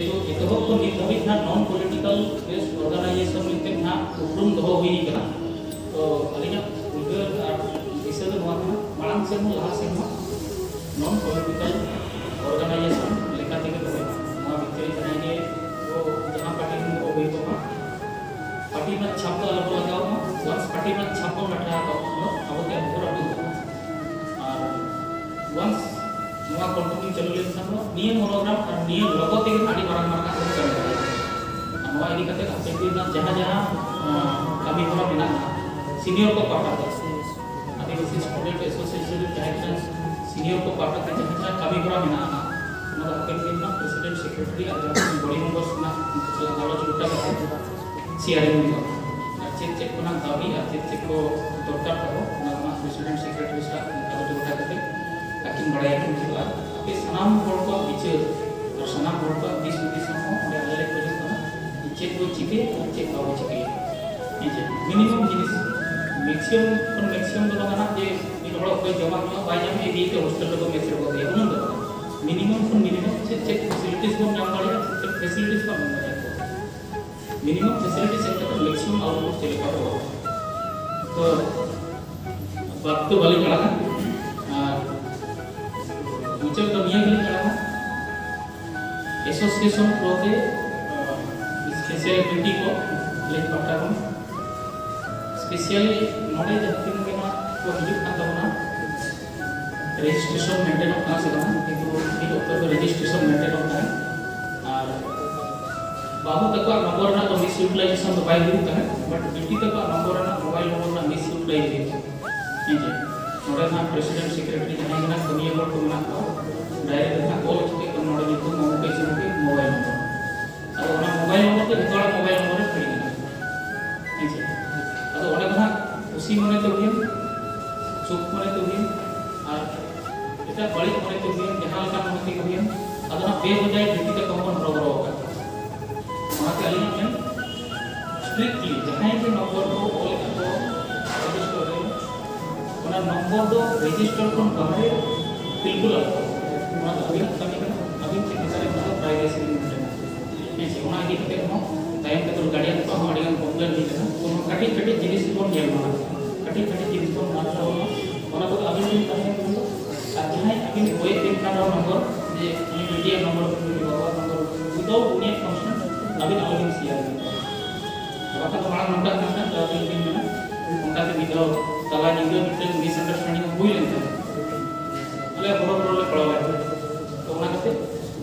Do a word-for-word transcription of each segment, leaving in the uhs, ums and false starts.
ᱮᱛᱚᱦᱚᱵ ᱠᱷᱚᱱ ᱱᱤᱛ ᱫᱷᱟᱹᱵᱤᱡ ᱱᱟᱜ non political based organization ᱢᱮᱱᱛᱮ ᱱᱟᱜ ᱩᱯᱨᱩᱢ ᱫᱚᱦᱚ ᱦᱩᱭ ᱠᱟᱱᱟ᱾ ᱛᱚ ᱟᱹᱞᱤᱧᱟᱜ ᱩᱭᱦᱟᱹᱨ ᱟᱨ ᱫᱤᱥᱟᱹ ᱫᱚ ᱱᱚᱣᱟ ᱠᱟᱱᱟ, ᱢᱟᱲᱟᱝ ᱥᱮᱨᱢᱟ ᱞᱟᱦᱟ ᱥᱮᱨᱢᱟ non political organization ᱞᱮᱠᱟ ᱛᱮᱜᱮ ᱫᱚᱦᱚᱭ ᱢᱟ᱾ ᱱᱚᱣᱟ ᱵᱷᱤᱛᱨᱤ ᱡᱟᱦᱟᱸᱭ ᱜᱮ ᱠᱚ ᱡᱟᱦᱟᱸ ᱯᱟᱨᱴᱤ ᱨᱮᱱ ᱠᱚ ᱦᱩᱭ ᱠᱚᱜ ᱢᱟ, ᱯᱟᱨᱴᱤ ᱨᱮᱱᱟᱜ ᱪᱷᱟᱯ ᱫᱚ ᱟᱞᱚ ᱠᱚ ᱞᱟᱜᱟᱣ ᱢᱟ᱾ ᱣᱟᱱᱥ ᱯᱟᱨᱴᱤ ᱨᱮᱱᱟᱜ ᱪᱷᱟᱯ ᱵᱚᱱ ᱞᱟᱴᱷᱟ ᱟᱠᱟᱫ ᱠᱷᱟᱱ ᱫᱚ ᱟᱵᱚ ᱛᱮ ᱟᱵᱚ ᱵᱚᱱ ᱟᱹᱜᱩ ᱠᱚᱜ ᱢᱟ᱾ ᱟᱨ ᱣᱟᱱᱥ ᱱᱚᱣᱟ ᱠᱚᱱᱴᱤᱱᱤᱭᱩ ᱪᱟᱹᱞᱩ ᱞᱮᱱᱠᱷᱟᱱ ᱫᱚ ᱱᱤᱭᱟᱹ ᱢᱚᱱᱳᱜᱨᱟᱢ ᱟᱨ ᱱᱤᱭᱟᱹ ᱞᱚᱜᱳ ᱛᱮᱜᱮ ᱟᱹᱰᱤ ᱢᱟᱨᱟᱝ ᱢᱟᱨᱟᱝ ᱟᱜ ᱵᱚᱱ ᱠᱟᱹᱢᱤ ᱫᱟᱲᱮᱭᱟᱜᱼᱟ᱾ ᱟᱨ ᱱᱚᱣᱟ ᱤᱫᱤ ᱠᱟᱛᱮ ᱦᱟᱯᱮᱱ ᱫᱤᱱ ᱨᱮᱱᱟᱜ ᱡᱟᱦᱟᱸ ᱡᱟᱦᱟᱸ ᱟᱸ, ᱠᱟᱹᱢᱤ ᱦᱚᱨᱟ ᱢᱮᱱᱟᱜᱼᱟ, ᱥᱤᱱᱤᱭᱚᱨ ᱠᱚ ᱯᱟᱦᱴᱟ ᱛᱮ, ᱟᱹᱫᱤᱵᱟᱹᱥᱤ ᱥᱴᱩᱰᱮᱱᱴ ᱮᱥᱳᱥᱤᱭᱮᱥᱚᱱ ᱨᱮ ᱡᱟᱦᱟᱸ ᱠᱟᱱᱟ, ᱥᱤᱱᱤᱭᱚᱨ ᱠᱚ ᱯᱟᱦᱴᱟ ᱛᱮ ᱡᱟᱦᱟᱸ ᱡᱟᱦᱟᱸ ᱠᱟᱹᱢᱤ ᱦᱚᱨᱟ ᱢᱮᱱᱟᱜᱼᱟ, ᱚᱱᱟ ᱫᱚ ᱦᱟᱯᱮᱱ ᱫᱤᱱ ᱨᱮᱱᱟᱜ ᱯᱨᱮᱥᱤᱰᱮᱱᱴ, ᱥᱮᱠᱨᱮᱴᱟᱨᱤ ᱟᱨ ᱡᱟᱦᱟᱸ ᱛᱤᱱᱟᱹᱜ ᱵᱚᱰᱤ ᱢᱮᱢᱵᱟᱨᱥ ᱨᱮᱱᱟᱜ ᱜᱟᱞᱚᱪ ᱜᱚᱴᱟ ᱠᱟᱛᱮ ᱥᱮᱭᱟᱨᱤᱝ ᱦᱩᱭᱩᱜᱼᱟ᱾ ᱟᱨ ᱪᱮᱫ ᱪᱮᱫ ᱠᱚ ᱨᱮᱱᱟᱜ ᱫᱟᱹᱵᱤ ᱟᱨ ᱪᱮᱫ ᱪᱮᱫ ᱠᱚ ᱫᱚᱨᱠᱟᱨ ᱛᱟᱵᱚ, ᱚᱱᱟ ᱨᱮᱱᱟᱜ ᱯᱨᱮᱥᱤᱰᱮᱱᱴ, ᱥᱮᱠᱨᱮᱴᱟᱨᱤ ᱥᱟᱞᱟᱜ ᱜᱟᱞᱚᱪ ᱜᱚᱴᱟ ᱠᱟᱛᱮ ᱟᱹᱠᱤᱱ ᱵᱟᱲᱟᱭ ᱟᱹᱠᱤᱱ ᱦᱩᱭᱩᱜᱼᱟ᱾ ᱟᱯᱮ ᱥᱟᱱᱟᱢ ᱦᱚᱲ ᱠᱚᱣᱟᱜ ᱵᱤᱪᱟᱹᱨ ᱟᱨ ᱥᱟᱱᱟᱢ ᱦᱚᱲ ᱠᱚᱣᱟᱜ ᱫᱤᱥ ᱦᱩᱫᱤᱥ ᱦᱚᱸ ᱚᱸᱰᱮ ᱟᱞᱮ ᱞᱮ ᱠᱷᱚᱡᱚᱜ ᱠᱟᱱᱟ, ᱪᱮᱫ ᱵᱚ ᱪᱤᱠᱟᱹᱭᱟ ᱟᱨ ᱪᱮᱫ ᱵᱟᱵᱚ ᱪᱤᱠᱟᱹᱭᱟ᱾ ᱦᱮᱸ ᱪᱮ? ᱢᱤᱱᱤᱢᱟᱢ ᱡᱤᱱᱤᱥ, ᱢᱮᱠᱥᱤᱢᱟᱢ ᱠᱷᱚᱱ ᱢᱮᱠᱥᱤᱢᱟᱢ ᱫᱚ ᱵᱟᱝ ᱠᱟᱱᱟ ᱡᱮ ᱢᱤᱫ ᱦᱚᱲ ᱚᱠᱚᱭ ᱡᱚᱢᱟᱜ ᱧᱩᱣᱟᱜ ᱵᱟᱭ ᱧᱟᱢᱮᱫ, ᱤᱫᱤᱭᱮᱛᱮ ᱦᱳᱥᱴᱮᱞ ᱨᱮᱠᱚ ᱢᱮᱥ ᱨᱮᱠᱚ ᱟᱹᱜᱩᱭᱟ, ᱩᱱᱟᱹᱜ ᱫᱚ ᱵᱟᱝ᱾ ᱢᱤᱱᱤᱢᱟᱢ ᱠᱷᱚᱱ ᱢᱤᱱᱤᱢᱟᱢ ᱪᱮᱫ ᱪᱮᱫ ᱯᱷᱮᱥᱤᱞᱤᱴᱤᱥ ᱵᱚᱱ ᱧᱟᱢ ᱫᱟᱲᱮᱭᱟᱜᱼᱟ, ᱪᱮᱫ ᱪᱮᱫ ᱯᱷᱮᱥᱤᱞᱤᱴᱤᱥ ᱵᱚᱱ ᱧᱟᱢ ᱫᱟᱲᱮᱭᱟᱜᱼᱟ, ᱢᱤᱱᱤᱢᱟᱢ ᱯᱷᱮᱥᱤᱞᱤᱴᱤᱥ ᱮᱢ ᱠᱟᱛᱮ ᱢᱮᱠᱥᱤᱢᱟᱢ ᱟᱣᱩᱴᱯᱩᱴ ᱪᱮᱫ ᱞᱮᱠᱟ ᱵᱚᱱ ᱨᱚᱲᱟ᱾ ᱛᱚ ᱵᱟᱫ ᱫᱚ ᱵᱟᱹᱞᱤᱧ ᱟᱲᱟᱜᱟ, ᱟᱨ ᱢᱩᱪᱟᱹᱫ ᱫᱚ ᱱᱤᱭᱟᱹ ᱜᱮᱞᱤᱧ ᱟᱲᱟᱜᱟ, ᱮᱥᱳᱥᱤᱭᱮᱥᱚᱱ ᱛᱷᱨᱩ ᱛᱮ ᱥᱯᱮᱥᱟᱞ ᱰᱤᱭᱩᱴᱤ ᱠᱚ ᱟᱹᱞᱤᱧ ᱯᱟᱦᱴᱟ ᱠᱷᱚᱱ ᱥᱯᱮᱥᱟᱞ ᱱᱚᱰᱮ ᱡᱟᱦᱟᱸ ᱛᱤᱱᱟᱹᱜ ᱜᱮ ᱱᱟᱜ ᱠᱚ ᱦᱤᱡᱩᱜ ᱠᱟᱱ ᱛᱟᱵᱚᱱᱟ, ᱨᱮᱡᱤᱥᱴᱨᱮᱥᱚᱱ ᱢᱮᱱᱴᱮᱱᱚᱜ ᱠᱟᱱᱟ ᱥᱮ ᱵᱟᱝ, ᱠᱤᱱᱛᱩ ᱱᱤᱛ ᱚᱠᱛᱚ ᱫᱚ ᱨᱮᱡᱤᱥᱴᱨᱮᱥᱚᱱ ᱢᱮᱱᱴᱮᱱᱚᱜ ᱠᱟᱱᱟ᱾ ᱟᱨ ᱵᱟᱹᱵᱩ ᱛᱟᱠᱚᱣᱟᱜ ᱱᱚᱢᱵᱚᱨ ᱨᱮᱱᱟᱜ ᱫᱚ ᱢᱤᱥ ᱤᱭᱩᱴᱤᱞᱟᱭᱡᱮᱥᱚᱱ ᱫᱚ ᱵᱟᱭ ᱦᱩᱭᱩᱜ ᱠᱟᱱᱟ, ᱵᱟᱴ ᱵᱤᱴᱤ ᱛᱟᱠᱚᱣᱟᱜ ᱱᱚᱢᱵᱚᱨ ᱨᱮᱱᱟᱜ ᱢᱳᱵᱟᱭᱤᱞ ᱱᱚᱢᱵᱚᱨ ᱨᱮᱱᱟᱜ ᱢᱤᱥ ᱤᱭᱩᱴᱤᱞᱟᱭᱡᱽ ᱦᱩᱭᱩᱜ ᱠᱟᱱᱟ᱾ ᱦᱮᱸ ᱡᱮ, ᱱᱚᱰᱮ ᱱᱟᱜ ᱯᱨᱮᱥᱤᱰᱮᱱᱴ, ᱥᱮᱠᱨᱮᱴᱟᱨᱤ ᱡᱟᱦᱟᱸᱭ ᱜᱮ ᱱᱟᱜ ᱠᱟᱹᱢᱤᱭᱟᱹ ᱦᱚᱲ ᱠᱚ ᱢᱮᱱᱟᱜ ᱠᱚᱣᱟ, ᱰᱟᱭᱨᱮᱠᱴ ᱱᱟᱜ ᱠᱚᱞ ᱦᱚᱪᱚ ᱠᱮᱫ ᱠᱚᱣᱟ, ᱱᱚᱰᱮ ᱧᱩᱛᱩᱢ, ᱚᱢᱩᱠ ᱤᱥᱤᱢᱩᱠ ᱢᱳᱵᱟᱭᱤᱞ ᱱᱚᱢᱵᱚᱨ᱾ ᱟᱫᱚ ᱚᱱᱟ ᱢᱳᱵᱟᱭᱤᱞ ᱱᱚᱢᱵᱚᱨ ᱫᱚ ᱡᱚᱛᱚ ᱦᱚᱲᱟᱜ ᱢᱳᱵᱟᱭᱤᱞ ᱱᱚᱢᱵᱚᱨ ᱨᱮ ᱯᱷᱨᱤ ᱢᱮᱱᱟᱜᱼᱟ᱾ ᱦᱮᱸ ᱥᱮ? ᱟᱫᱚ ᱚᱸᱰᱮ ᱫᱚ ᱦᱟᱸᱜ ᱠᱩᱥᱤ ᱢᱚᱱᱮ ᱛᱮ ᱦᱩᱭᱮᱱ, ᱥᱩᱠ ᱢᱚᱱᱮ ᱛᱮ ᱦᱩᱭᱮᱱ, ᱟᱨ ᱮᱴᱟᱜ ᱵᱟᱹᱲᱤᱡ ᱢᱚᱱᱮ ᱛᱮ ᱦᱩᱭᱮᱱ, ᱡᱟᱦᱟᱸ ᱞᱮᱠᱟ ᱢᱚᱱᱮ ᱛᱮ ᱦᱩᱭᱮᱱ, ᱟᱫᱚ ᱦᱟᱸᱜ ᱵᱮᱵᱚᱡᱟᱭ ᱵᱤᱴᱤ ᱛᱟᱠᱚ ᱦᱚᱸᱵᱚᱱ ᱦᱚᱨᱚᱵᱚᱨᱚ ᱟᱠᱟᱫ ᱠᱚᱣᱟ᱾ ᱚᱱᱟᱛᱮ ᱟᱹᱞᱤᱧᱟᱜ ᱢᱮᱱ, ᱥᱴᱨᱤᱠᱴᱞᱤ ᱡᱟᱦᱟᱸᱭ ᱜᱮ ᱱᱚᱢᱵᱚᱨ ᱠᱚ ᱚᱞ ᱟᱠᱟᱫ ᱠᱚ ᱨᱮᱡᱤᱥᱴᱟᱨ ᱨᱮ, ᱚᱱᱟ ᱱᱚᱢᱵᱚᱨ ᱫᱚ ᱨᱮᱡᱤᱥᱴᱟᱨ ᱠᱷᱚᱱ ᱵᱟᱦᱨᱮ ᱵᱤᱞᱠᱩᱞ ᱟᱞᱚ ᱠᱚ ᱚᱞ᱾ ᱚᱱᱟ ᱫᱚ ᱟᱹᱵᱤᱱᱟᱜ ᱠᱟᱹᱢᱤ ᱠᱟᱱᱟ, ᱟᱹᱵᱤᱱ ᱪᱮᱫ ᱞᱮᱠᱟ ᱨᱮ ᱚᱱᱟ ᱫᱚ ᱯᱨᱟᱭᱵᱷᱮᱥᱤ ᱵᱤᱱ ᱢᱮᱱᱴᱮᱱᱟ᱾ ᱠᱟᱛᱮ ᱦᱚᱸ ᱛᱟᱭᱚᱢ ᱛᱮᱫᱚ ᱜᱟᱨᱰᱤᱭᱟᱱ ᱠᱚᱣᱟᱜ ᱦᱚᱸ ᱟᱹᱰᱤᱜᱟᱱ ᱠᱚᱢᱯᱞᱮᱱ ᱦᱩᱭ ᱞᱮᱱᱟ᱾ ᱩᱱ ᱦᱚᱸ ᱠᱟᱹᱴᱤᱡ ᱠᱟᱹᱴᱤᱡ ᱡᱤᱱᱤᱥ ᱵᱚᱱ ᱧᱮᱞ ᱢᱟ, ᱠᱟᱹᱴᱤᱡ ᱠᱟᱹᱴᱤᱡ ᱡᱤᱱᱤᱥ ᱵᱚᱱ ᱢᱟᱨᱥᱟᱞ ᱢᱟ᱾ ᱚᱱᱟ ᱠᱚᱫᱚ ᱟᱹᱵᱤᱱ ᱵᱤᱱ ᱛᱟᱦᱮᱸ ᱠᱟᱱᱟ᱾ ᱟᱨ ᱡᱟᱦᱟᱸᱭ ᱟᱹᱵᱤᱱ ᱵᱳᱭ ᱟᱹᱠᱷᱨᱤᱧ ᱠᱟᱱ ᱨᱮᱦᱚᱸ ᱱᱚᱢᱵᱚᱨ, ᱡᱮ ᱩᱱᱤ ᱢᱤᱰᱤᱭᱟ ᱱᱚᱢᱵᱚᱨ, ᱩᱱᱤ ᱵᱟᱵᱟ ᱱᱚᱢᱵᱚᱨ, ᱩᱱᱤ ᱫᱚ ᱩᱱᱤᱭᱟᱜ ᱯᱷᱟᱝᱥᱚᱱ ᱟᱹᱵᱤᱱ ᱟᱞᱚᱵᱤᱱ ᱥᱮᱭᱟᱨ ᱵᱤᱱ᱾ ᱵᱟᱠᱷᱟᱱ ᱫᱚ ᱢᱟᱲᱟᱝ ᱱᱚᱝᱠᱟ ᱠᱟᱱ ᱠᱷᱟᱱ ᱫᱚ ᱟᱹᱵᱤᱱ ᱵᱤᱱ ᱢᱮᱱᱟ, ᱚᱱᱠᱟᱛᱮ ᱢᱤᱫ ᱫᱷᱟᱣ ᱛᱟᱞᱟ ᱧᱤᱫᱟᱹ ᱢᱤᱫᱴᱮᱱ ᱢᱤᱥᱟᱱᱰᱟᱨᱥᱴᱮᱱᱰᱤᱝ ᱦᱩᱭ ᱞᱮᱱ ᱛᱟᱦᱮᱸᱫ᱾ ᱟᱞᱮ ᱦᱚᱨᱚ ᱵᱚᱨᱚ ᱞᱮ ᱯᱟᱲᱟᱣ ᱞᱮᱱ ᱛᱟᱦᱮᱸᱫ᱾ ᱛᱚ ᱚᱱᱟ ᱠᱷᱟᱹᱛᱤᱨ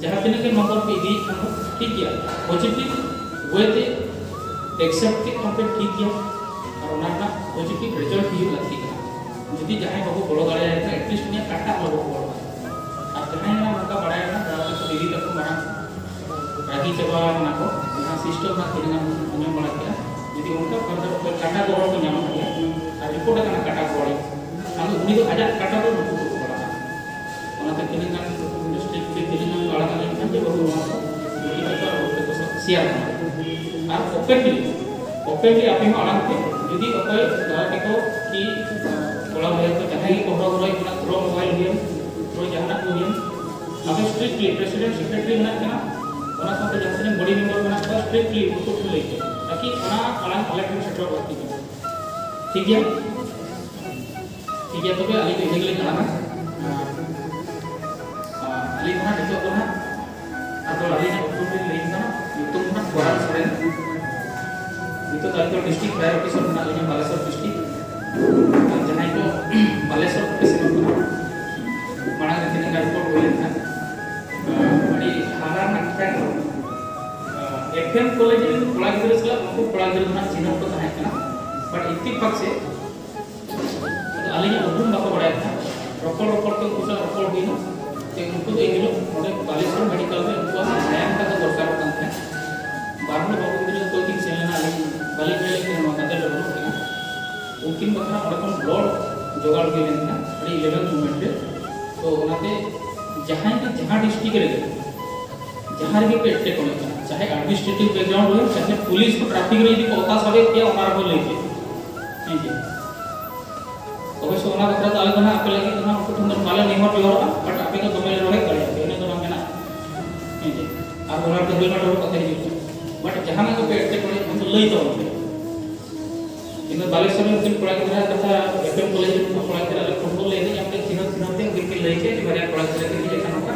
ᱡᱟᱦᱟᱸ ᱛᱤᱱᱟᱹᱜ ᱜᱮ ᱱᱚᱢᱵᱚᱨ ᱯᱮ ᱤᱫᱤᱭᱮᱫ ᱠᱷᱟᱱ ᱫᱚ ᱴᱷᱤᱠ ᱜᱮᱭᱟ, ᱯᱚᱡᱤᱴᱤᱵᱷ ᱳᱭᱮ ᱛᱮ ᱮᱠᱥᱮᱯᱴ ᱠᱮᱫ ᱠᱷᱟᱱ ᱯᱮ ᱴᱷᱤᱠ ᱜᱮᱭᱟ, ᱟᱨ ᱚᱱᱟ ᱨᱮᱱᱟᱜ ᱯᱚᱡᱤᱴᱤᱵᱷ ᱨᱮᱡᱟᱞᱴ ᱦᱤᱡᱩᱜ ᱞᱟᱹᱠᱛᱤ ᱠᱟᱱᱟ᱾ ᱡᱩᱫᱤ ᱡᱟᱦᱟᱸᱭ ᱵᱟᱵᱚ ᱜᱚᱲᱚ ᱫᱟᱲᱮᱭᱟᱭ ᱠᱟᱱᱟ, ᱮᱴᱞᱤᱥᱴ ᱩᱱᱤᱭᱟᱜ ᱠᱟᱴᱟ ᱟᱞᱚ ᱵᱚ ᱜᱚᱲᱚ᱾ ᱟᱨ ᱡᱟᱦᱟᱸᱭ ᱦᱟᱸᱜ ᱱᱚᱝᱠᱟ ᱵᱟᱲᱟᱭ ᱠᱟᱱᱟ, ᱫᱟᱫᱟ ᱛᱟᱠᱚ, ᱫᱤᱫᱤ ᱛᱟᱠᱚ ᱢᱟᱲᱟᱝ ᱨᱟᱹᱜᱤ ᱪᱟᱵᱟ ᱠᱟᱱᱟ ᱠᱚ, ᱡᱟᱦᱟᱸ ᱥᱤᱥᱴᱮᱢ ᱨᱮᱱᱟᱜ ᱛᱤᱱᱟᱹᱜ ᱮᱢ ᱟᱸᱡᱚᱢ ᱵᱟᱲᱟ ᱠᱮᱫᱟ, ᱡᱩᱫᱤ ᱚᱱᱠᱟ ᱯᱷᱟᱨᱫᱟᱨ ᱚᱠᱚᱭ ᱠᱟᱴᱟ ᱜᱚᱲᱚ ᱠᱚ ᱧᱟᱢ ᱠᱮᱫᱟ, ᱟᱨ ᱨᱤᱯᱳᱨᱴ ᱟᱠᱟᱱᱟ ᱠᱟᱴᱟ ᱜᱚᱲᱚ, ᱟᱫᱚ ᱩᱱᱤ ᱫᱚ ᱟᱡᱟᱜ ᱠᱟᱴᱟ ᱫᱚ ᱱᱩᱠᱩ ᱠᱚ ᱜᱚᱲᱚ᱾ ᱚᱱᱟᱛᱮ ᱛᱤᱱᱟᱹᱜ ᱜᱟᱱ ᱰᱤᱥᱴᱨᱤᱠᱴ ᱨᱮ ᱛᱤᱱᱟᱹᱜ ᱜᱟᱱ ᱟᱲᱟᱜ ᱞᱮᱱᱠᱷᱟᱱ ᱡᱮ ᱵᱟᱹᱵᱩ ᱱᱚᱣᱟ ᱠᱚ ᱵᱤᱴᱤ ᱛᱟᱠᱚ ᱟᱨ ᱵᱟᱹᱵᱩ ᱛᱟᱠᱚ ᱥᱟᱶ ᱥᱮᱭᱟᱨ ᱢᱟ᱾ ᱟᱨ ᱳᱯᱮᱱᱞᱤ, ᱳᱯᱮᱱᱞᱤ ᱟᱯᱮ ᱦᱚᱸ ᱟᱲᱟᱝ ᱯᱮ᱾ ᱡᱩᱫᱤ ᱚᱠᱚᱭ ᱫᱟᱫᱟ ᱛᱟᱠᱚ ᱠᱤ ᱠᱚᱲᱟ ᱵᱷᱟᱭ ᱠᱚ ᱡᱟᱦᱟᱸᱭ ᱜᱮ ᱠᱚ ᱦᱚᱨᱚ ᱦᱚᱨᱚᱭ ᱠᱟᱱᱟ, ᱛᱷᱨᱳ ᱢᱳᱵᱟᱭᱤᱞ ᱜᱮᱢ, ᱛᱷᱨᱳ ᱡᱟᱦᱟᱱᱟᱜ ᱠᱚ ᱜᱮᱢ, ᱟᱯᱮ ᱥᱴᱨᱤᱠᱴᱞᱤ ᱯᱨᱮᱥᱤᱰᱮᱱᱴ ᱥᱮᱠᱨᱮᱴᱟᱨᱤ ᱢᱮᱱᱟᱜ ᱠᱤᱱᱟ, ᱚᱱᱟ ᱥᱟᱶᱛᱮ ᱡᱟᱦᱟᱸ ᱛᱤᱱᱟᱹᱜ ᱵᱚᱰᱤ ᱢᱮᱢᱵᱟᱨ ᱢᱮᱱᱟᱜ ᱠᱚᱣᱟ, ᱥᱴᱨᱤᱠᱴᱞᱤ ᱩᱱᱠᱩ ᱴᱷᱮᱱ ᱞᱟᱹᱭ ᱯᱮ, ᱛᱟᱠᱤ ᱚᱱᱟ ᱟᱲᱟᱝ ᱟᱞᱮ ᱴᱷᱮᱱ ᱥᱮᱴᱮᱨᱚᱜ ᱞᱟᱹᱠᱛᱤ ᱠᱟᱱᱟ᱾ ᱴᱷᱤᱠ ᱜᱮᱭᱟ? ᱴᱷᱤᱠ ᱜᱮᱭᱟ, ᱛᱚᱵᱮ ᱟᱹᱞᱤᱧ ᱫᱚ ᱤᱱᱟᱹ ᱜᱮᱞᱤᱧ ᱫᱟᱬᱟᱱᱟ᱾ ᱟᱨ, ᱟᱨ ᱟᱹᱞᱤᱧ ᱫᱚ ᱦᱟᱸᱜ ᱱᱤᱛᱚᱜ ᱫᱚ ᱦᱟᱸᱜ, ᱟᱫᱚ ᱟᱹᱞᱤᱧᱟᱜ ᱩᱯᱨᱩᱢ ᱞᱤᱧ ᱞᱟᱹᱭ ᱠᱟᱱᱟ, ᱧᱩᱛᱩᱢ ᱫᱚ ᱦᱟᱸᱜ ᱠᱚᱨᱟᱱ ᱥᱚᱨᱮᱱ᱾ ᱱᱤᱛᱚᱜ ᱫᱚ ᱟᱹᱞᱤᱧ ᱫᱚ ᱰᱤᱥᱴᱨᱤᱠᱴ ᱯᱷᱟᱭᱟᱨ ᱚᱯᱷᱤᱥᱟᱨ ᱢᱮᱱᱟᱜ ᱞᱤᱧᱟ ᱵᱟᱞᱮᱥᱚᱨ ᱰᱤᱥᱴᱨᱤᱠᱴ᱾ ᱟᱨ ᱡᱟᱦᱟᱸᱭ ᱠᱚ ᱵᱟᱞᱮᱥᱚᱨ ᱠᱚ ᱥᱮᱱᱚᱜ ᱠᱟᱱᱟ, ᱢᱟᱲᱟᱝ ᱨᱮ ᱛᱤᱱᱟᱹᱜ ᱜᱟᱱ ᱨᱤᱯᱳᱨᱴ ᱦᱩᱭ ᱞᱮᱱᱠᱷᱟᱱ, ᱟᱹᱰᱤ ᱦᱟᱦᱟᱲᱟ ᱨᱮᱱᱟᱜ ᱠᱟᱛᱷᱟ ᱠᱟᱱᱟ᱾ ᱮᱯᱷ ᱮᱢ ᱠᱚᱞᱮᱡᱽ ᱨᱮᱱ ᱠᱚᱲᱟ ᱜᱤᱫᱽᱨᱟᱹ ᱥᱟᱞᱟᱜ ᱩᱱᱠᱩ ᱠᱚᱲᱟ ᱜᱤᱫᱽᱨᱟᱹ ᱨᱮᱱᱟᱜ ᱪᱤᱱᱦᱟᱹᱯ ᱠᱚ ᱛᱟᱦᱮᱸ ᱠᱟᱱᱟ, but ᱤᱛᱛᱤᱯᱷᱟᱠ ᱥᱮ ᱟᱫᱚ ᱟᱹᱞᱤᱧᱟᱜ ᱩᱯᱨᱩᱢ ᱵᱟᱠᱚ ᱵᱟᱲᱟᱭ ᱛᱟᱦᱮᱸᱫ᱾ ᱨᱚᱯᱚᱲ ᱨᱚᱯᱚᱲ ᱛᱮ ᱩᱱᱠᱩ ᱥᱟᱞᱟᱜ ᱨᱚᱯᱚᱲ ᱦᱩᱭᱱᱟ᱾ ᱡᱮ ᱩᱱᱠᱩ ᱫᱚ ᱮᱱ ᱦᱤᱞᱳᱜ ᱱᱚᱰᱮ ᱵᱟᱞᱮᱥᱚᱨ ᱢᱮᱰᱤᱠᱮᱞ ᱨᱮ ᱩᱱᱠᱩᱣᱟᱜ ᱢᱟᱭᱟᱢ ᱴᱟᱠᱟ ᱫᱚᱨᱠᱟᱨᱚᱜ ᱠᱟᱱ ᱛᱟᱦᱮᱸᱫ᱾ ᱵᱟᱨ ᱦᱚᱲ ᱵᱟᱹᱵᱩ ᱜᱤᱫᱽᱨᱟᱹ ᱠᱚ ᱤᱫᱤ ᱥᱮᱱ ᱞᱮᱱᱟ, ᱟᱹᱞᱤᱧ ᱵᱟᱹᱞᱤᱧ ᱧᱮᱞ ᱞᱮᱫ ᱠᱤᱱᱟ, ᱱᱚᱣᱟ ᱜᱟᱫᱮᱞ ᱨᱮ ᱵᱟᱹᱱᱩᱜ ᱠᱤᱱᱟ᱾ ᱩᱱᱠᱤᱱ ᱵᱟᱠᱷᱨᱟ ᱚᱸᱰᱮ ᱠᱷᱚᱱ ᱵᱞᱚᱰ ᱡᱚᱜᱟᱲ ᱦᱩᱭ ᱞᱮᱱ ᱛᱟᱦᱮᱸᱫ ᱟᱹᱰᱤ ᱤᱞᱮᱵᱷᱮᱱᱛᱷ ᱢᱳᱢᱮᱱᱴ ᱨᱮ᱾ ᱛᱚ ᱚᱱᱟᱛᱮ ᱡᱟᱦᱟᱸᱭ ᱜᱮ ᱡᱟᱦᱟᱸ ᱰᱤᱥᱴᱨᱤᱠᱴ ᱨᱮᱜᱮ ᱡᱟᱦᱟᱸ ᱨᱮᱜᱮ ᱯᱮ ᱮᱴᱠᱮᱴᱚᱬᱮ ᱠᱟᱱᱟ, ᱪᱟᱦᱮ ᱮᱰᱢᱤᱱᱤᱥᱴᱨᱮᱴᱤᱵᱷ ᱵᱮᱠᱜᱨᱟᱣᱩᱱᱰ ᱦᱩᱭᱩᱜ, ᱪᱟᱦᱮ ᱯᱩᱞᱤᱥ ᱠᱚ ᱴᱨᱟᱯᱷᱤᱠ ᱨᱮ ᱡᱩᱫᱤ ᱠᱚ ᱚᱛᱟ ᱥᱟᱵᱮᱫ ᱯᱮᱭᱟ, ᱚᱱᱟ ᱨᱮᱦᱚᱸ ᱞᱟᱹᱭ ᱯᱮ᱾ ᱦᱮᱸ ᱡᱮ, ᱚᱵᱚᱥᱥᱚ ᱚᱱᱟ ᱵᱟᱠᱷᱨᱟ ᱫᱚ ᱟᱞᱮ ᱫᱚ ᱱᱟᱦᱟᱜ ᱟᱯᱮ ᱞᱟᱹᱜᱤᱫ ᱫᱚ ᱱᱟᱦᱟᱜ ᱩᱱᱠᱩ ᱴᱷᱮᱱ ᱫᱚ ᱵᱟᱞᱮ ᱱᱮᱦᱚᱨ ᱡᱚᱦᱟᱨᱚᱜᱼᱟ, but ᱟᱯᱮ ᱫᱚ ᱫᱚᱢᱮ ᱞᱮ ᱨᱚᱦᱮᱫ ᱫᱟᱲᱮᱭᱟᱯᱮ, ᱤᱱᱟᱹ ᱫᱚ ᱱᱟᱦᱟᱜ ᱢᱮᱱᱟᱜᱼᱟ᱾ ᱦᱮᱸ ᱡᱮ, ᱟᱨ ᱚᱱᱟ ᱨᱮᱫᱚ ᱦᱮᱞᱢᱮᱴ ᱦᱚᱨᱚᱜ ᱠᱟᱛᱮ ᱦᱤᱡᱩᱜ ᱯᱮ᱾ ᱵᱟᱴ ᱡᱟᱦᱟᱱᱟᱜ ᱜᱮᱯᱮ ᱮᱴᱠᱮᱴᱚᱬᱮ ᱠᱷᱟᱱ ᱫᱚ ᱞᱟᱹᱭ ᱛᱟᱵᱚᱱ ᱯᱮ᱾ ᱤᱧ ᱫᱚ ᱵᱟᱞᱮ ᱥᱚᱢᱚᱭ ᱩᱱᱠᱤᱱ ᱠᱚᱲᱟ ᱜᱤᱫᱽᱨᱟᱹ ᱠᱟᱛᱷᱟ, ᱮᱯᱮᱢ ᱠᱚᱞᱮᱡᱽ ᱨᱮᱱ ᱠᱚᱲᱟ ᱜᱤᱫᱽᱨᱟᱹ ᱟᱞᱮ ᱯᱷᱩᱴᱵᱚᱞ ᱞᱮ ᱮᱱᱮᱡ, ᱟᱯᱮ ᱪᱤᱱᱦᱟᱹ ᱪᱤᱱᱦᱟᱹ ᱛᱮ ᱩᱱᱠᱤᱱ ᱠᱤᱱ ᱞᱟᱹᱭ ᱠᱮᱫ ᱡᱮ ᱵᱟᱨᱭᱟ ᱠᱚᱲᱟ ᱜᱤᱫᱽᱨᱟᱹ ᱠᱤᱱ ᱦᱮᱡ ᱟᱠᱟᱱ ᱱᱚᱝᱠᱟ,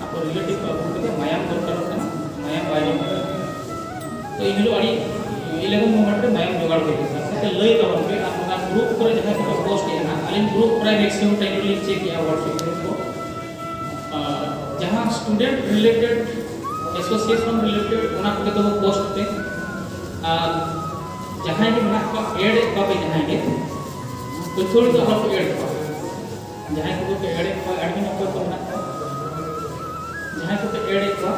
ᱟᱠᱚ ᱨᱤᱞᱮᱴᱤᱵᱷ ᱠᱚ ᱟᱹᱜᱩ ᱠᱟᱛᱮ ᱢᱟᱭᱟᱢ ᱫᱚᱨᱠᱟᱨᱚᱜ ᱠᱟᱱᱟ, ᱢᱟᱭᱟᱢ ᱵᱟᱭ ᱧᱟᱢ ᱠᱟᱱᱟ᱾ ᱛᱚ ᱤᱱ ᱦᱤᱞᱳᱜ ᱟᱹᱰᱤ ᱤᱞᱮᱵᱷᱮᱱ ᱢᱳᱢᱮᱱᱴ ᱨᱮ ᱢᱟᱭᱟᱢ ᱡᱚᱜᱟᱲ ᱦᱩᱭ ᱞᱮᱱᱟ᱾ ᱚᱱᱟᱛᱮ ᱞᱟᱹᱭ ᱛᱟᱵᱚᱱ ᱯᱮ, ᱟᱨ ᱚᱱᱟ ᱜᱨᱩᱯ ᱠᱚᱨᱮ ᱡᱟᱦᱟᱸᱭ ᱠᱚ ᱯᱳᱥᱴ ᱮᱫᱟ, ᱟᱹᱞᱤᱧ ᱜᱨᱩᱯ ᱯᱨᱟᱭ ᱢᱮᱠᱥᱤᱢᱟᱢ ᱴᱟᱭᱤᱢ ᱨᱮᱞᱤᱧ ᱪᱮᱠ ᱮᱫᱟ WhatsApp ᱜᱨᱩᱯ ᱠᱚ᱾ ᱟᱨ ᱡᱟᱦᱟᱸ ᱥᱴᱩᱰᱮᱱᱴ ᱨᱤᱞᱮᱴᱮᱰ, ᱮᱥᱳᱥᱤᱭᱮᱥᱚᱱ ᱨᱤᱞᱮᱴᱮᱰ, ᱚᱱᱟ ᱠᱚᱜᱮ ᱛᱟᱵᱚ ᱯᱳᱥᱴ ᱯᱮ᱾ ᱟᱨ ᱡᱟᱦᱟᱸᱭ ᱜᱮ ᱢᱮᱱᱟᱜ ᱠᱚᱣᱟ, ᱮᱰ ᱮᱫ ᱠᱚᱣᱟ ᱯᱮ ᱡᱟᱦᱟᱸᱭ ᱜᱮ, ᱟᱹᱛᱷᱟᱹᱲᱤ ᱫᱚ ᱟᱞᱚ ᱯᱮ ᱮᱰ ᱠᱚᱣᱟ᱾ ᱡᱟᱦᱟᱸᱭ ᱠᱚᱫᱚ ᱯᱮ ᱮᱰ ᱮᱫ ᱠᱚᱣᱟ, ᱮᱰᱢᱤᱱ ᱚᱠᱚᱭ ᱠᱚ ᱢᱮᱱᱟᱜ ᱠᱚᱣᱟ, ᱡᱟᱦᱟᱸᱭ ᱠᱚᱯᱮ ᱮᱰ ᱮᱫ ᱠᱚᱣᱟ,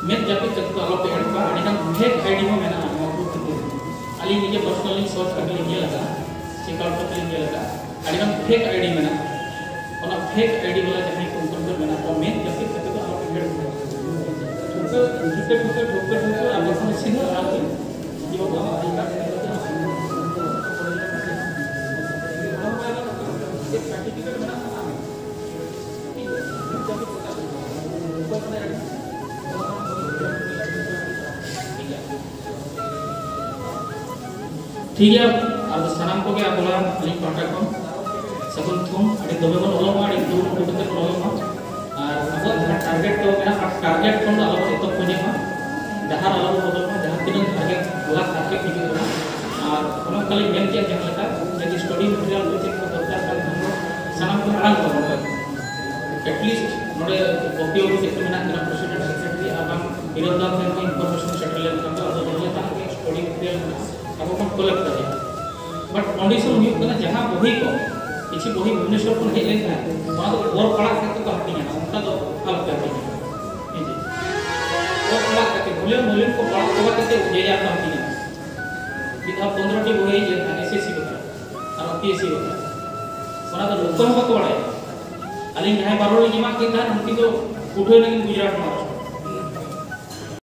ᱢᱮᱫ ᱡᱟᱹᱯᱤᱫ ᱠᱟᱛᱮ ᱫᱚ ᱟᱞᱚ ᱯᱮ ᱮᱰ ᱠᱚᱣᱟ᱾ ᱟᱹᱰᱤᱜᱟᱱ ᱯᱷᱮᱠ ᱟᱭᱰᱤ ᱦᱚᱸ ᱢᱮᱱᱟᱜᱼᱟ ᱱᱚᱣᱟ ᱜᱨᱩᱯ ᱵᱷᱤᱛᱤᱨ ᱨᱮ᱾ ᱟᱹᱞᱤᱧ ᱱᱤᱡᱮ ᱯᱟᱨᱥᱚᱱᱟᱞᱤ ᱥᱟᱨᱪ ᱠᱟᱛᱮ ᱞᱤᱧ ᱧᱮᱞ ᱟᱠᱟᱫᱼᱟ, ᱪᱮᱠ ᱟᱣᱩᱴ ᱠᱟᱛᱮ ᱞᱤᱧ ᱧᱮᱞ ᱟᱠᱟᱫᱼᱟ, ᱟᱹᱰᱤᱜᱟᱱ ᱯᱷᱮᱠ ᱟᱭᱰᱤ ᱢᱮᱱᱟᱜᱼᱟ᱾ ᱚᱱᱟ ᱯᱷᱮᱠ ᱟᱭᱰᱤ ᱵᱟᱞᱟ ᱡᱟᱦᱟᱸᱭ ᱠᱚ ᱩᱱᱠᱩ ᱫᱚ ᱢᱮᱱᱟᱜ ᱠᱚᱣᱟ, ᱢᱮᱫ ᱡᱟᱹᱯᱤᱫ ᱠᱟᱛᱮ ᱫᱚ ᱟᱞᱚ ᱯᱮ ᱮᱰ ᱠᱚᱣᱟ᱾ ᱴᱷᱩᱠᱟᱹ ᱴᱷᱩᱠᱟᱹ ᱴᱷᱩᱠᱟᱹ ᱴᱷᱩᱠᱟᱹ ᱴᱷᱩᱠᱟᱹ ᱟᱨ ᱵᱟᱠᱷᱟᱱ ᱥᱤᱫᱷᱟᱹ ᱟᱨ ᱡᱮᱢᱚᱱ ᱟᱢᱟᱜ ᱟᱭᱰᱤ ᱠᱟᱨᱰ ᱪᱮᱫ ᱥᱟᱨᱴᱤᱯᱷᱤᱠᱮᱴ ᱢᱮᱱᱟᱜ ᱛᱟᱢᱟ? ᱴᱷᱤᱠ ᱜᱮᱭᱟ, ᱟᱫᱚ ᱥᱟᱱᱟᱢ ᱠᱚᱜᱮ ᱟᱵᱚ ᱟᱹᱞᱤᱧ ᱯᱟᱦᱴᱟ ᱠᱷᱚᱱ ᱥᱟᱹᱜᱩᱱ ᱛᱷᱩᱢ, ᱟᱹᱰᱤ ᱫᱚᱢᱮ ᱵᱚᱱ ᱚᱞᱚᱜ ᱢᱟ, ᱟᱹᱰᱤ ᱠᱩᱨᱩᱢᱩᱴᱩ ᱠᱟᱛᱮ ᱵᱚᱱ ᱚᱞᱚᱜ ᱢᱟ᱾ ᱟᱨ ᱟᱵᱚᱣᱟᱜ ᱡᱟᱦᱟᱸ ᱴᱟᱨᱜᱮᱴ ᱫᱚ ᱢᱮᱱᱟᱜᱼᱟ, ᱴᱟᱨᱜᱮᱴ ᱠᱷᱚᱱ ᱫᱚ ᱟᱞᱚ ᱵᱚᱱ ᱮᱛᱚᱦᱚᱵ ᱧᱚᱜ ᱢᱟ, ᱰᱟᱦᱟᱨ ᱟᱞᱚ ᱵᱚᱱ ᱵᱚᱫᱚᱞ ᱢᱟ, ᱡᱟᱦᱟᱸ ᱛᱤᱱᱟᱹᱜ ᱴᱟᱨᱜᱮᱴ ᱞᱟᱠᱷ ᱴᱟᱨᱜᱮᱴ ᱦᱤᱡᱩᱜ ᱠᱟᱱᱟ᱾ ᱟᱨ ᱚᱱᱟ ᱚᱱᱠᱟ ᱞᱤᱧ ᱢᱮᱱ ᱠᱮᱫᱼᱟ, ᱡᱟᱦᱟᱸ ᱞᱮᱠᱟ ᱡᱩᱫᱤ ᱥᱴᱟᱰᱤ ᱢᱮᱴᱮᱨᱤᱭᱟᱞ ᱠᱚ ᱪᱮᱫ ᱠᱚ ᱫᱚᱨᱠᱟᱨ ᱠᱟᱱ ᱠᱷᱟᱱ ᱫᱚ ᱥᱟᱱᱟᱢ ᱠᱚ ᱢᱟᱲᱟᱝ ᱛᱟᱵᱚᱱ ᱯᱮ᱾ ᱮᱴᱞᱤᱥᱴ ᱱᱚᱰᱮ ᱠᱚᱯᱤ ᱚᱯᱷ ᱪᱮᱫ ᱠᱚ ᱢᱮᱱᱟᱜ ᱠᱟᱱᱟ, ᱯᱨᱮᱥᱤᱰᱮᱱᱴ ᱥᱮᱠᱨᱮᱴᱟᱨᱤ ᱟᱨ ᱵᱟᱝ ᱵᱤᱨᱚᱫᱷ ᱫᱟᱨ ᱴᱷᱮᱱ ᱠᱷᱚᱱ ᱤᱱᱯᱷᱚᱨᱢᱮᱥᱚᱱ ᱥᱮᱴᱮᱨ ᱞᱮᱱᱠᱷᱟᱱ ᱫᱚ ᱟᱵᱚ ᱡᱟᱦᱟᱸ ᱞᱮᱠᱟᱱᱟᱜ ᱜᱮ ᱥᱴᱟᱰᱤ ᱢᱮᱴᱮᱨᱤᱭᱟᱞ ᱢᱮᱱᱟᱜᱼᱟ, ᱟᱵᱚ ᱵᱚᱱ ᱠᱚᱞᱮᱠᱴ ᱫᱟᱲᱮᱭᱟᱜᱼᱟ᱾ ᱵᱟᱴ ᱠᱚᱱᱰᱤᱥᱚᱱ ᱦᱩᱭᱩᱜ ᱠᱟᱱᱟ, ᱡᱟᱦᱟᱸ ᱵᱚᱦᱤ ᱠᱚ, ᱠᱤᱪᱷᱩ ᱵᱚᱦᱤ ᱵᱷᱩᱵᱽᱱᱮᱥᱚᱨ ᱠᱷᱚᱱ ᱦᱮᱡ ᱞᱮᱱᱠᱷᱟᱱ, ᱚᱱᱟ ᱫᱚ ᱚᱞ ᱯᱟᱲᱦᱟᱜ ᱠᱟᱛᱮ ᱠᱚ ᱦᱟᱹᱴᱤᱧᱟ, ᱚᱱᱠᱟ ᱫᱚ ᱟᱞᱚᱯᱮ ᱦᱟᱹᱴᱤᱧᱟ᱾ ᱦᱮᱸ ᱡᱮ, ᱚᱞ ᱯᱟᱲᱦᱟᱜ ᱠᱟᱛᱮ ᱵᱷᱚᱞᱤᱭᱩᱢ ᱵᱷᱚᱞᱤᱭᱩᱢ ᱠᱚ ᱯᱟᱲᱦᱟᱜ ᱪᱟᱵᱟ ᱠᱟᱛᱮ ᱡᱮ ᱡᱟᱨ ᱠᱚ ᱦᱟᱹᱴᱤᱧᱟ᱾ ᱢᱤᱫ ᱫᱷᱟᱣ ᱯᱚᱱᱨᱚ ᱴᱤ ᱵᱚᱦᱤ ᱦᱮᱡ ᱞᱮᱱᱠᱷᱟᱱ, ᱮᱥ ᱮᱥ ᱥᱤ ᱵᱟᱠᱷᱨᱟ ᱟᱨ ᱯᱤ ᱮᱥ ᱥᱤ ᱵᱟᱠᱷᱨᱟ, ᱚᱱᱟ ᱫᱚ ᱚᱠᱚᱭ ᱦᱚᱸ ᱵᱟᱠᱚ ᱵᱟᱲᱟᱭᱟ᱾ ᱟᱹᱞᱤᱧ ᱡᱟᱦᱟᱸᱭ ᱵᱟᱨᱚ ᱞᱤᱧ ᱮᱢᱟᱜ ᱠᱤᱱ ᱛᱟᱦᱮᱸᱫ, ᱩᱱᱠᱤᱱ ᱫᱚ ᱩᱴᱷᱟᱹᱣ ᱮᱱᱟ ᱠᱤᱱ ᱜᱩᱡᱽᱨᱟᱴ ᱢᱟᱦᱟᱨᱟᱥᱴᱨᱚ᱾